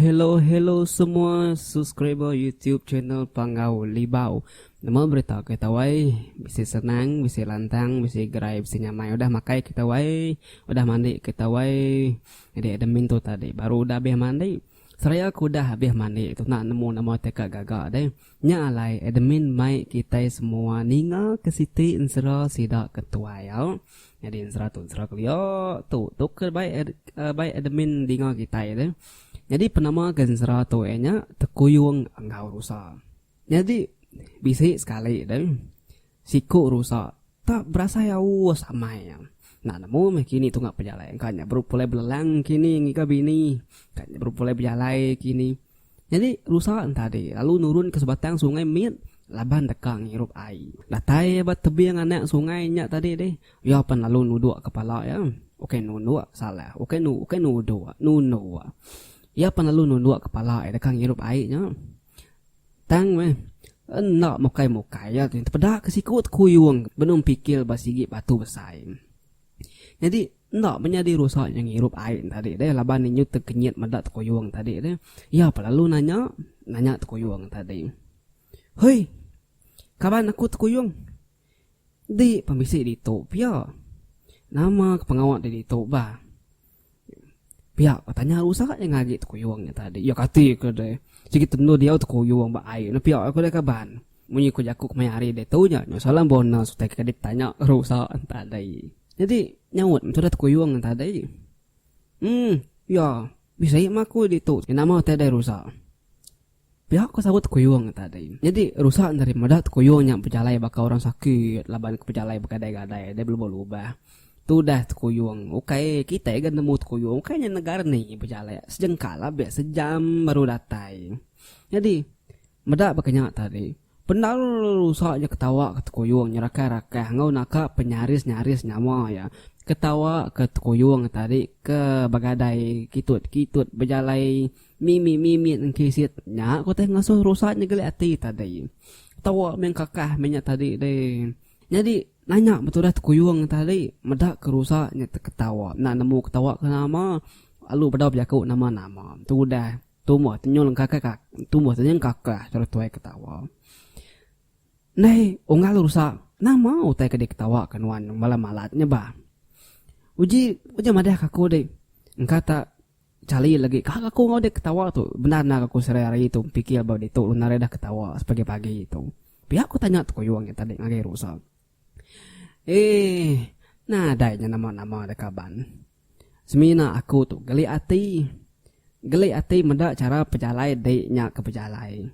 hello hello semua subscriber YouTube channel Panggau Libau. Nama berita kita wai? Bisi senang, bisi lantang, bisi gerai, bisi nyamai. Udah makai kita wai, udah mandi kita wai. Jadi admin tu tadi baru udah habis mandi. Seraya ke udah habis mandi tu enda nemu nama ti ka gaga deh. Nya alai admin mai kitai semua ninga ke siti ensera sida ke tuai au. Nyadi ensera tu ensera kelia tu tu ke bai bai admin dinga kitai tu. Nyadi penama ke ensera tu iya nya Tekuyung enggau Rusa. Nyadi bisi sekali tu siku rusa tak berasai aus amai. Enda nemu meh kini tunga pejalai engka nya baru pulai belelang kini ngiga bini engka nya baru pulai bejalai kini. Nyadi rusa entadi lalu nurun ke sebatang sungai mit laban deka ngirup ai. Datai ba tebing anak sungai nya tadi dih, iya pan lalu nuduk kepala iya. Ukai nunduk salah, ukai nu ukai nuduk, nunduk. Iya pan lalu nunduk kepala iya deka ngirup ai nya. Tang meh enda mukai-mukai iya tepeda ke siku tekuyung benung pikil ba sigi batu besai. Nyadi enda menyadi rusa nya ngirup ai tadi deh laban inyu tekenyit meda tekuyung tadi deh. Iya pa lalu nanya, nanya tekuyung tadi. Hoi! Kaban aku tekuyung. Di pemisi ditu pia. Nama ke pengawa di ditu bah. Pia ko tanya rusa nya ngagi tekuyung nya tadi. Iya kati ke deh. Sigi tendu diau tekuyung ba ai ne pia ko deh kaban. Munyi ko jaku kemaya hari diatu nya nya salam bonus utai ke ditanya rusa tadi. Nyadi nyaut tudah tekuyung nya tadi. Em ya bisi mah aku ditu nama utai deh rusa. Pia ko saut tekuyung tadi. Nyadi rusa enda ri meda tekuyung nya bejalai baka orang sakit laban ke bejalai begadai-gadai deh belubah-lubah. Tudah tekuyung ukai kitai ga nemu tekuyung ukai nya negar ni bejalai sejengkal abis sejam baru datai. Nyadi meda baka nya tadi bendar rusa nya ketawa ke tekuyung nya rakah-rakah enggau naka penyaris-nyaris nyawa iya ketawa ke tekuyung tadi ke begadai kitut-kitut bejalai Mimit mimit engkisit nya ko teh ngasuh rusa nya gelik ati tadi. Tawa meh engkakah meh nya tadi deh. Nyadi nanya betudah tekuyung tadi meda ke rusa nya teketawa enda nemu ketawa ke nama lalu bedau bejaku nama nama. Tudah tumbuh tenyul engkakah tumbuh tenyul engkakah chara tuai ketawa. Ndai unggal rusa nama utai ke diketawa ke nuan bala malat nya bah. Uji uji madah ke aku deh engka ta Cali lagi ka aku enggau dek ketawa tu bendar endar aku sehari hari tu pikir ba ditu lalu nadai dah ketawa sepagi pagi tu. Pia ku tanya tekuyung nya tadi ngagai Rusa. Eeh nadai nya nama nama da kaban. Semina aku tu geli ati. Geli ati meda chara pejalai dek nya ke pejalai.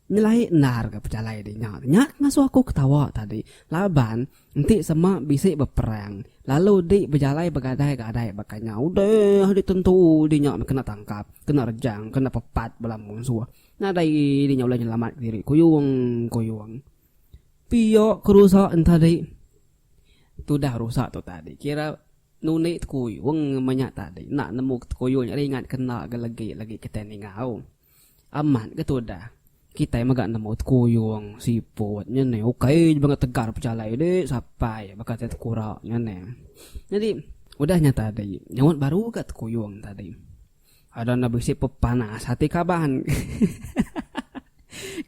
Nyelai endar ga pejalai deh nya. Nya ke ngasuh aku ketawa tadi laban enti sema bisi beperang lalu di bejalai begadai-gadai baka nya udah di tentu di nya kena tangkap, kena rejang, kena pepat bala munsuh. Nadai di nya ulih nyelamat diri kuyung kuyung. Pia ke rusa entadi. Tudah rusa tu tadi kira nundi tekuyung meh nya tadi. Enda nemu tekuyung nya ringat ke enda ga legi legi kitai ningau. Amat ga tudah. Kitai mega nemu tekuyung, siput nya neh ukai je bangat tegar pejalai deh sapai baka tai tekura nya neh. Nyadi udah nya tadi nyaut baru ga tekuyung tadi. Ada enda bisi pepanas ati kaban.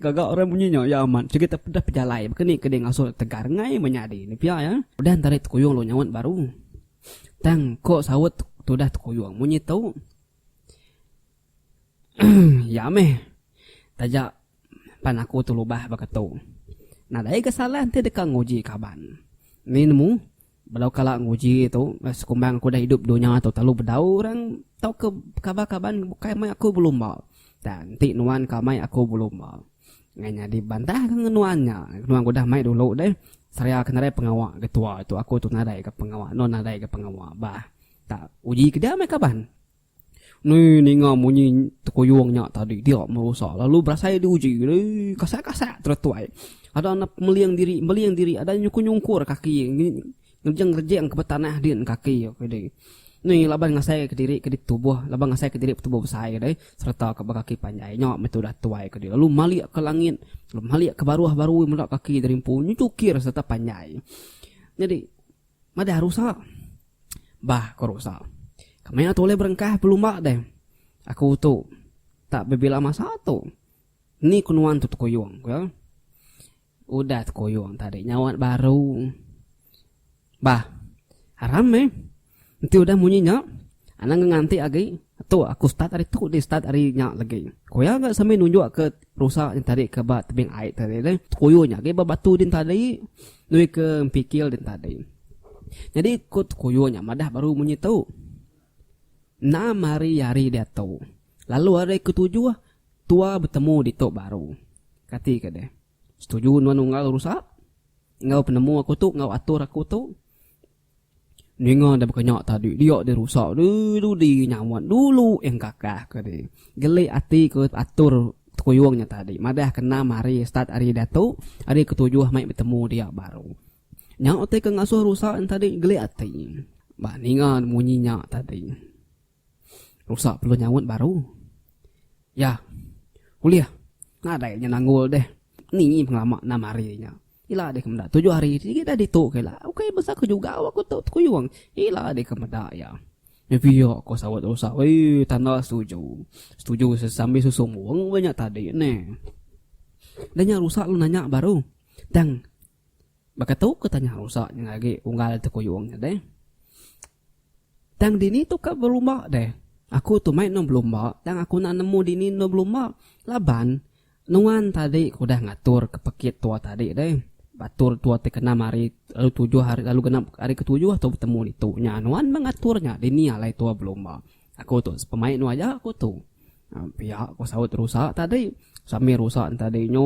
Gaga orang munyi nya ya amat sigi te peda pejalai baka ni ke deh ngasuh tegar ngai meh nyadi ne pia iya. Udah entarit tekuyung lalu nyaut baru. Tang ko saut tudah tekuyung munyi tu. Ya meh. Taja pan aku tu lubah baka tu. Nadai ga salah enti deka nguji kaban. Ni nemu bedau kala nguji tu sekumbang aku udah idup dunya tu telalu bedau orang tauka kaban-kaban bukai mai aku belumba. Tang enti nuan ka mai aku belumba ngai nyadi bantah ka nuan nya. Nuan udah mai dulu deh seraya ke nadai pengawa ga tua tu aku tu nadai ga pengawa anu nadai ga pengawa bah. Tak uji ke dia meh kaban. Ni ninga munyi tekuyung nya tadi dia merusa lalu berasai diuji deh kasak kasak terus tuai. Ada anak meling diri meling diri ada nyukur nyungkur kaki ngerejeng ngerejeng ke betanah din kaki ke deh. Ni laban ngasai kediri ke ditubuh laban ngasai kediri betubuh besai deh sereta ke bekaki panjai nya meh tudah tuai ke deh lalu malik ke langit lalu malik ke baruh baru meda kaki diri empu nyukir sereta panjai. Nyadi Madah rusa. Bah ko rusa. Kemaya tu ulih berengkah belumba deh. Aku tu. Tak bebila masa tu. Ni ku nuan tu tekuyung, ku iya. Udah tekuyung tadi nyawat baru. Bah, aram meh. Enti udah munyi nya, anang nganti agi. Tu aku start ari tu dih start ari nya lagi. Ku iya ga sambil nunjuk ke rusa nya tadi ke ba tebing ai tadi deh. Tekuyung nya agi ba batu din tadi, nui ke empikil din tadi. Nyadi ku tekuyung nya madah baru munyi tu. Enam hari hari diatu, lalu hari ketujuh tua betemu ditu baru. Kati ke deh. Setuju nuan unggal rusa? Enggau penemu aku tu enggau atur aku tu. Ninga deh baka nya tadi dia deh rusa deh dudi nyaut dulu engkakah ke deh. Geli ati ke atur tekuyung nya tadi madah ke enam hari start ari diatu hari ketujuh mai betemu dia baru. Nya utai ke ngasuh rusa nya tadi geli ati. Ba ninga munyi nya tadi. Rusa perlu nyaut baru. Ya. Ulih. Nadai nya nanggul deh. Ni pengelama enam hari nya. Ila deh ke meda tujuh hari sigi dah ditu ke ila. Ukai besa ke jugau aku tu tekuyung. Ila deh ke meda iya. Pia ko saut rusa. Eii tanda setuju. Setuju sambil sesumbung ba nya tadi neh. Dah nya rusa lalu nanya baru. Tang baka tu ke tanya rusa nya agi unggal tekuyung nya deh. Tang dini tu ka belumba deh. Aku tu mai enu belumba tang aku enda nemu dini enu belumba laban nuan tadi ke udah ngatur ke pekit tua tadi deh. Atur tua ti ke enam hari lalu tujuh hari lalu genap hari ke tujuh tu betemu ditu nya nuan meh ngatur nya dini alai tua belumba. Aku tu pemai enu aja aku tu. Pia ku saut rusa tadi. Sambil rusa ne tadi nyu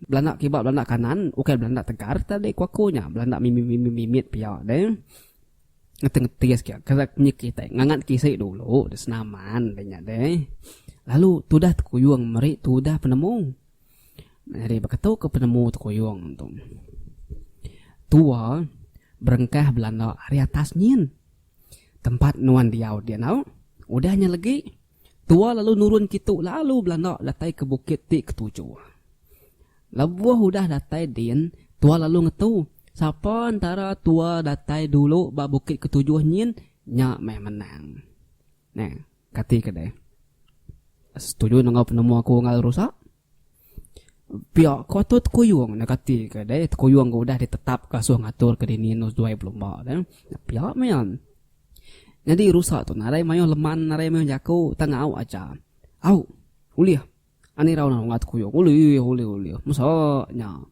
belanda kiba belanda kanan ukai belanda tegar tadi ku aku nya belanda mimit mimit pia deh. Ngetis-ngetis ke kera nyik kitai ngangat kisi dulu senaman deh nya deh. Lalu tudah tekuyung meri tudah penemu. Nyadi baka tu ke penemu tekuyung tu. Tua berengkah belanda ari atas nyin. Tempat nuan diau dia tau. Udah nya legi tua lalu nurun kitu lalu belanda datai ke bukit ti ketujuh. Lebuh udah datai din, tua lalu ngetu. Sapa entara tua datai dulu ba bukit ketujuh nyin, nya meh menang. Neh, kati ke deh. Setuju enggau penemu aku enggau rusa? Pia ko atur tekuyung ne kati ke deh, tekuyung ke udah ditetapka asuh ngatur ke dini enu seduai belumba deh. Pia meh iya. Nyadi rusa tu nadai mayuh leman nadai mayuh jaku tang au aja. Au, ulih. Ani rau nang ungat kuyung ulih ulih ulih mesa nya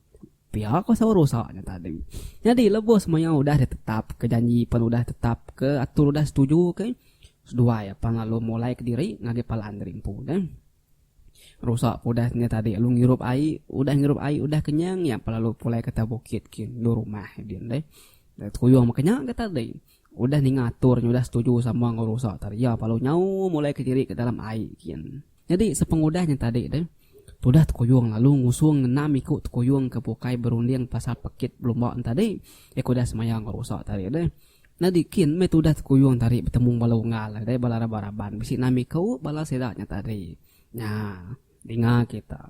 pia ko saut rusa nya tadi. Nyadi lebuh semaya udah ditetap ke janji pen udah tetap ke atur udah setuju ke seduai apan lalu mulai kediri ngagai palan diri empu deh. Rusa ke udah nya tadi lalu ngirup ai udah ngirup ai udah kenyang iya pan lalu pulai ke atas bukit kin endur rumah din deh. Tekuyung meka nya ke tadi. Udah ninga atur nya udah setuju sama enggau rusa tadi iya lalu nyau mulai kediri ke dalam ai kin. Nyadi sepengudah nya tadi deh, tudah tekuyung lalu ngusung ngenam iku tekuyung ke bukai berunding pasal pekit belumba ne tadi, iya ke udah semaya enggau rusa tadi deh. Nyadi kin meh tudah tekuyung tadi betemu bala unggal deh bala raban-raban bisi enam iku bala sida nya tadi. Nya, dinga kita.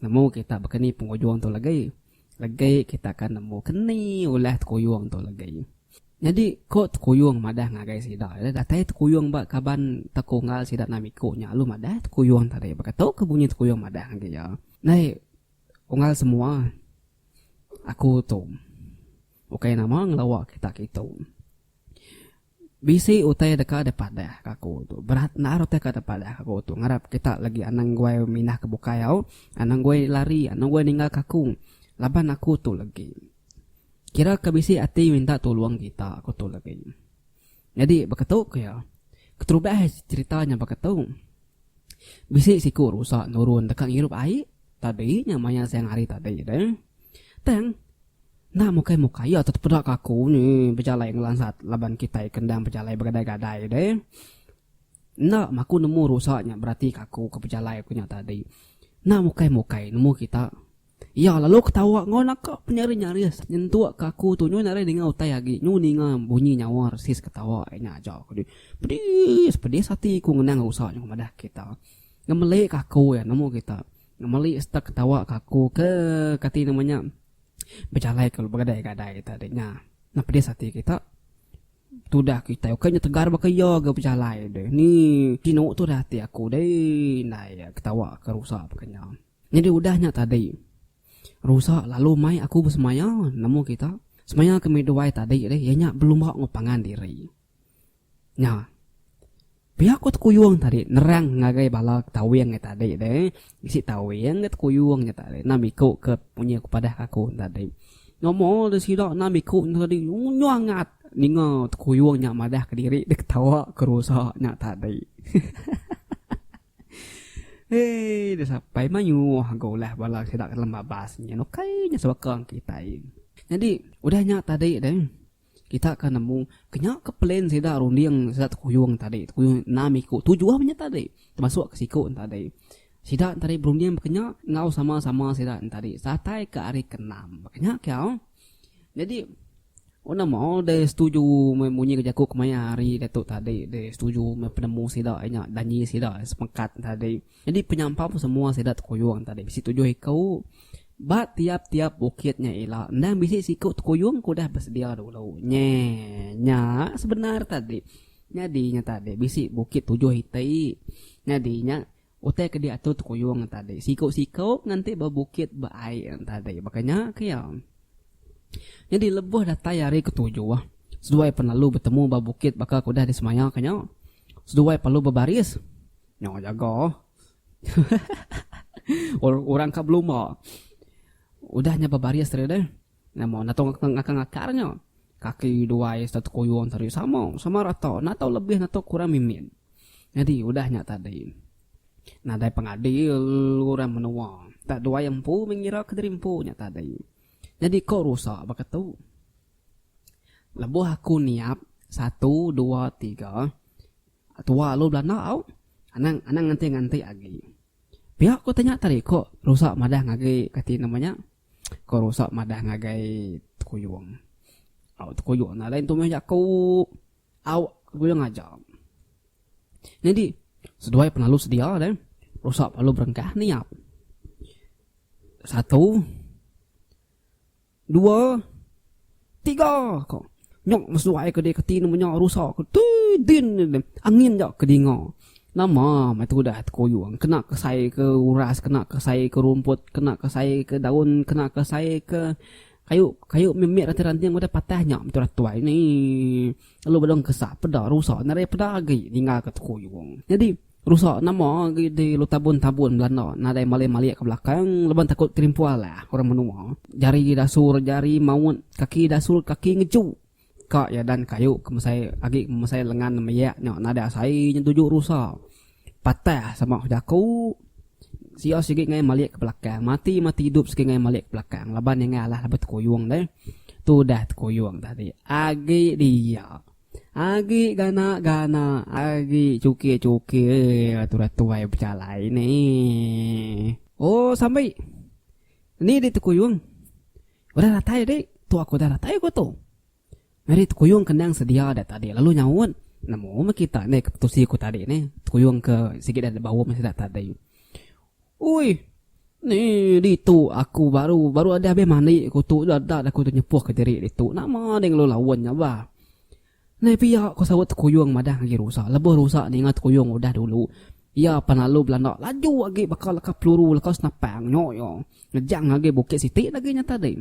Nemu kita baka ni pengujung tu lagi. Legi kita akan nemu keni ulah tekuyung tu legi. Nyadi ko tekuyung madah ngagai sida ila datai tekuyung ba kaban tauka unggal sida enam iku nya lalu madah tekuyung tadi baka tu ke bunyi tekuyung madah ngagai iya. Ndai unggal semua aku tu ukai nama ngelawa kita kitu. Bisi utai deka dipadah ka aku tu. Berat endar utai ka dipadah ka aku tu. Ngarap kita lagi anang guai mindah ke bukai au. Anang guai lari, anang guai ninggal ka aku. Laban aku tu lagi. Kira ke bisi ati minta tulung kita aku tu lagi. Nyadi baka tu ku iya. Keterubah cerita nya baka tu. Bisi siku rusa nurun deka ngirup ai tadi nya maya siang hari tadi deh. Tang Enda mukai-mukai iya tetepeda ka aku ni bejalai ngelansat laban kitai ke endang bejalai begadai-gadai deh. Enda meh aku nemu rusa nya berati ka aku ke bejalai ku nya tadi. Enda mukai-mukai nemu kita. Iya lalu ketawa enggau naka penyaris-nyaris nyentuk ka aku tu nyu nadai ninga utai agi nyu ninga bunyi nyawa resis ketawa iya nya aja ku deh. Pedis pedis ati ku ngenang rusa nya ku madah kita. Ngemeli ka aku iya nemu kita. Ngemeli sereta ketawa ka aku ke kati nama nya. Bejalai ke begadai-gadai tadi nya. Nah pedis ati kita. Tudah kitai ukai nya tegar baka iya ga bejalai deh. Ni sinu tudah ati aku deh indai ketawa ke rusa baka nya. Nyadi udah nya tadi rusa lalu mai aku besemaya nemu kita. Semaya ke miduai tadi deh iya nya belumba enggau pangan diri. Nya. Pia ku tekuyung tadi nerang ngagai bala tawing nya tadi deh. Bisi tawing ga tekuyung nya tadi enam iku ke munyi ku padah ka aku tadi. Nama deh sida enam iku nya tadi nyu angat ninga tekuyung nya madah kediri deh ketawa ke rusa nya tadi. Hei deh sapai mayuh ga ulah bala sida ke dalam babas nyin ukai nya sebaka kitai. Nyadi udah nya tadi deh. Kita ka nemu kenya ke plan sida runding sida tekuyung tadi tekuyung enam iku tujuh meh nya tadi termasuk ke siku ne tadi. Sida tadi berunding baka nya enggau sama sama sida ne tadi satai ke hari ke enam baka nya ke au. Jadi nama deh setuju meh munyi ke jaku kemaya hari diatu tadi deh setuju meh penemu sida nya danji sida sepekat tadi. Nyadi penyampau semua sida tekuyung tadi bisi tujuh iku. Ba tiap-tiap bukit nya ila endang bisi siku tekuyung ke udah besedia dulu. Nyeh nya sebenar tadi. Nyadi nya tadi bisi bukit tujuh iti. Nyadi nya utai ke diatur tekuyung tadi siku-siku nganti ba bukit ba ai tadi. Baka nya ke iya. Nyadi lebuh datai hari ketujuh seduai pen lalu betemu ba bukit baka ke udah disemaya ke nya. Seduai perlu bebaris. Nya jaga. Orang ka belumba. Udah nya bebaris tadi deh. Nama natung ngakar-ngakar nya. Kaki duai serta tekuyung tadi sama, sama rata. Enda tau lebih enda tau kurang mimit. Nyadi udah nya tadi. Nadai pengadil orang menua. Tak duai empu meh ngira ke diri empu nya tadi. Nyadi ko rusa baka tu. Lebuh aku niap satu dua tiga. Tua lalu belanda au. Anang anang nganti nganti agi. Pia ko tanya tadi ko rusa madah ngagai kati nama nya ko rusa madah ngagai tekuyung. Au tekuyung nadai entu meh jaku au tekuyung aja. Nyadi seduai pelalu sedia deh rusa lalu berengkah niap. Satu. Dua, tiga ko. Nyok mesuai ke diketi nemu nya rusa ke ti din angin ja ke dinga. Nama meh tudah tekuyung kena kesai ke uras kena kesai ke rumput kena kesai ke daun kena kesai ke kayu kayu mimit ranting ranting udah patah nya meh tudah tuai ni lalu bedong kesa peda rusa nadai peda agi ninggal ke tekuyung. Nyadi. Rusa nama agi di lu tabun-tabun belanda nadai malik-malik ke belakang laban takut terimpu alah orang menua. Jari dasur jari maut kaki dasur kaki ngeju ka iya dan kayu ke mesai agi mesai lengan nembiak nya nadai asai nya tuju rusa. Patah sama jaku sia sigi ngai malik ke belakang mati mati idup sigi ngai malik ke belakang laban iya ngai alah laban tekuyung deh. Tudah tekuyung tadi agi dia. Agi gana gana agi cuki cuki tudah tuai bejalai ni. Oh sambi ni di tekuyung udah datai di tu aku udah datai ku tu. Nyadi tekuyung ke endang sedia da tadi lalu nyaut nemu meh kita ne ke tusi ku tadi ne tekuyung ke sigi da bau meh sida tadi. Ui ni ditu aku baru baru ada abih mandi ku tu da da aku tu nyepuh ke diri ditu nama deh ngelu laun nya bah. Nai pia ku saut tekuyung madah agi rusa lebuh rusa ninga tekuyung udah dulu iya pan lalu belanda laju agi baka leka peluru leka senapang nyo iya ngejang agi bukit siti agi nya tadi.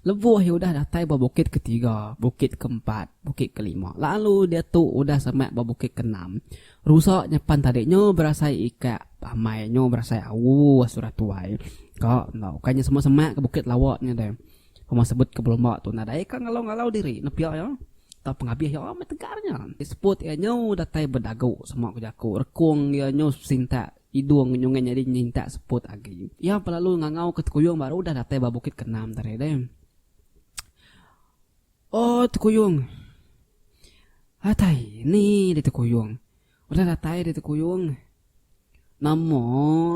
Lebuh iya udah datai ba bukit ketiga, bukit keempat, bukit kelima, lalu diatu udah semak ba bukit keenam. Rusa nyepan tadi nyu berasai ikak amai nyu berasai auh surah tuai. Ka enda ukai nya semak-semak ke bukit lawa nya deh. Pama sebut ke belumba tu nadai ka ngalau-ngalau diri nepia iya. Tau pengabih iya meh tegar nya. Seput iya nyu datai bedagu sema ku jaku rekung iya nyu sintak. Idung nyungai nyadi nyintak seput agi. Iya pelalu ngangau ke Tekuyung baru udah datai ba Bukit Kenam tadi deh. Oh Tekuyung. Atai ni deh Tekuyung. Udah datai deh Tekuyung. Nama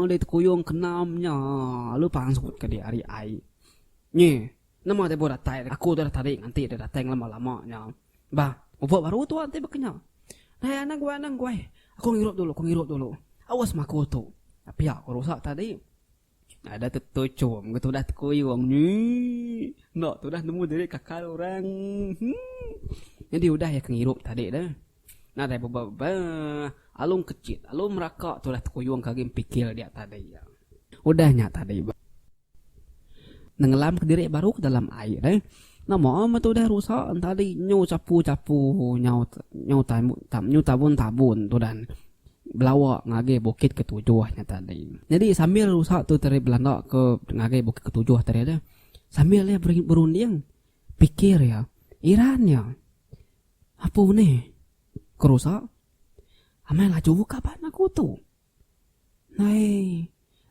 deh Tekuyung kenam nya lalu pansut ke dia ari ai. Nyi nama deh buh datai aku tu dah tadi nganti deh datai ngelama-lama nya. Bah, mupuk baru tua enti baka nya. Dai anang guai anang guai. Aku ngirup dulu, aku ngirup dulu. Aus meh aku tu. Pia ku rusa tadi. Ada tetuchum ke tudah tekuyung nyi. Enda tudah nemu diri kakal orang. Hmm. Nyadi udah iya ke ngirup tadi deh. Nadai beba beba alung kechit alung meraka tudah tekuyung ke agi empikil dia tadi. Udah nya tadi. Nengelam kediri baru ke dalam ai deh. Nama meh tudah rusa tadi nyu chapu-chapu nyau nyu nyu tabun-tabun tudah belawa ngagai bukit ketujuh nya tadi. Nyadi sambil rusa tu tadi belanda ke ngagai bukit ketujuh tadi deh sambil iya berunding pikir iya iran iya apu nih ke rusa amai laju kaban aku tu. Nai,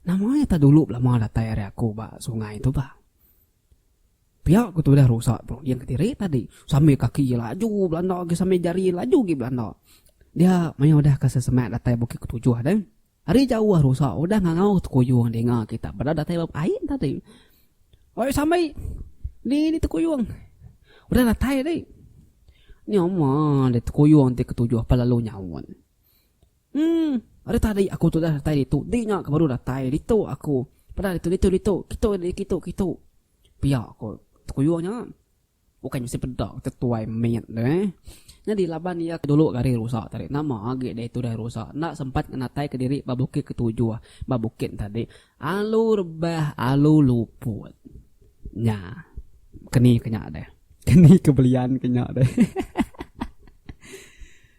nama iya tak dulu belama datai ari aku ba sungai tu bah. Pia ku tudah rusa berunding kediri tadi sambil kaki iya laju belanda agi sambil jari iya laju agi belanda. Dia maya udah ke sesemak datai bukit ketujuh deh. Ari jauh rusa udah ngangau tekuyung dinga kita beda datai ba ai tadi. Oi sambi ni ni tekuyung udah datai tadi. Nya mah deh tekuyung ti ketujuh pelalu nyaut. Emm, ari tadi aku tu udah datai ditu, di nya ke baru datai ditu aku. Peda ditu ditu ditu, kitu di kitu kitu. Pia ko tekuyung nya. Bukai mesti peda ke tuai mit deh. Nyadi laban iya ke dulu gari rusa tadi nama agi deh tudah rusa enda sempat ngenatai ke diri ba bukit ketujuh ba bukit tadi alu rebah alu luput. Nya keni ke nya deh. Keni ke belian ke nya deh.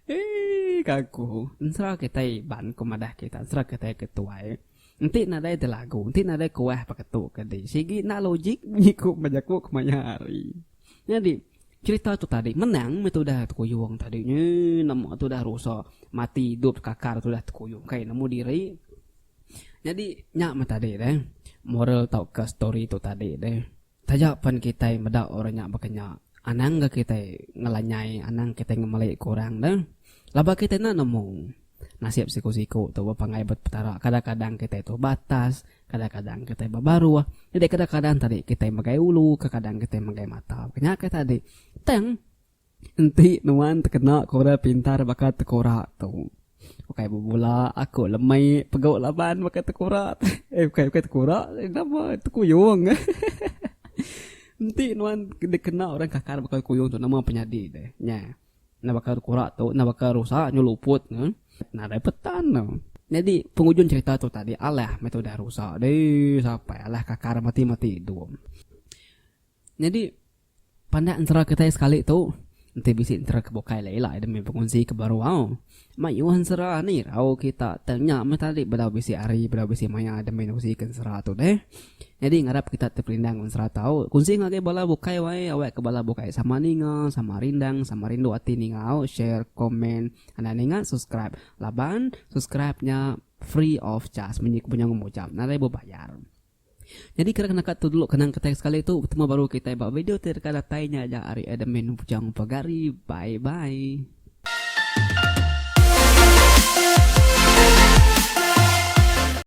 Eii ka aku ensera kitai iban ku madah kita ensera kitai ke tuai enti nadai telagu enti nadai kuah paketu ke di sigi enda logik munyi ku bejaku kemaya hari. Nyadi cerita tu tadi menang meh tudah tekuyung tadi nyi nama tudah rusa mati idup kakar tudah tekuyung kai nemu diri. Nyadi nya meh tadi deh moral tauka story tu tadi deh. Taja pen kitai meda orang nya baka nya, anang ga kitai ngelanyai, anang kitai ngemeli ke orang deh. Laban kitai enda nemu nasib siku-siku tu bepanggai ba Petara. Kadang-kadang kitai tu ba atas, kadang-kadang kitai ba baruh. Jadi kadang-kadang tadi kitai megai ulu, kadang-kadang kitai megai mata. Baka nya ke tadi. Tang. Enti nuan tekena ke orang pintar baka tekura tu. Ukai bebula aku lemai pegu laban baka tekura eh ukai ukai tekura nama tekuyung enti nuan dikena orang kakar baka tekuyung tu nama penyadi deh nya. Enda baka tekura tu enda baka rusa nyu luput ne nadai petan ne. Nyadi pengujung cerita tu tadi alah meh tudah rusa deh sampai alah kakar mati mati idup. Nyadi Pandak entera kitai sekali tu, enti bisi entera ke bukai ila ila demi bekunsi ke baru au. Mayuh ensera ni irau kita tang nya meh tadi bedau bisi hari bedau bisi maya demi nusi ke ensera tu deh. Nyadi ngarap kita teperindang ensera tau kunsi ngagai bala bukai wai awak ke bala bukai sama ninga sama rindang sama rindu ati ninga au share komen anda ninga subscribe laban subscribe nya free of charge munyi ku Penyanggung Mujap nadai bebayar. Nyadi kira naka tu dulu kenang kitai sekali tu betemu baru kitai ba video ti deka datai nya aja ari admin Bujang Pegari bye bye.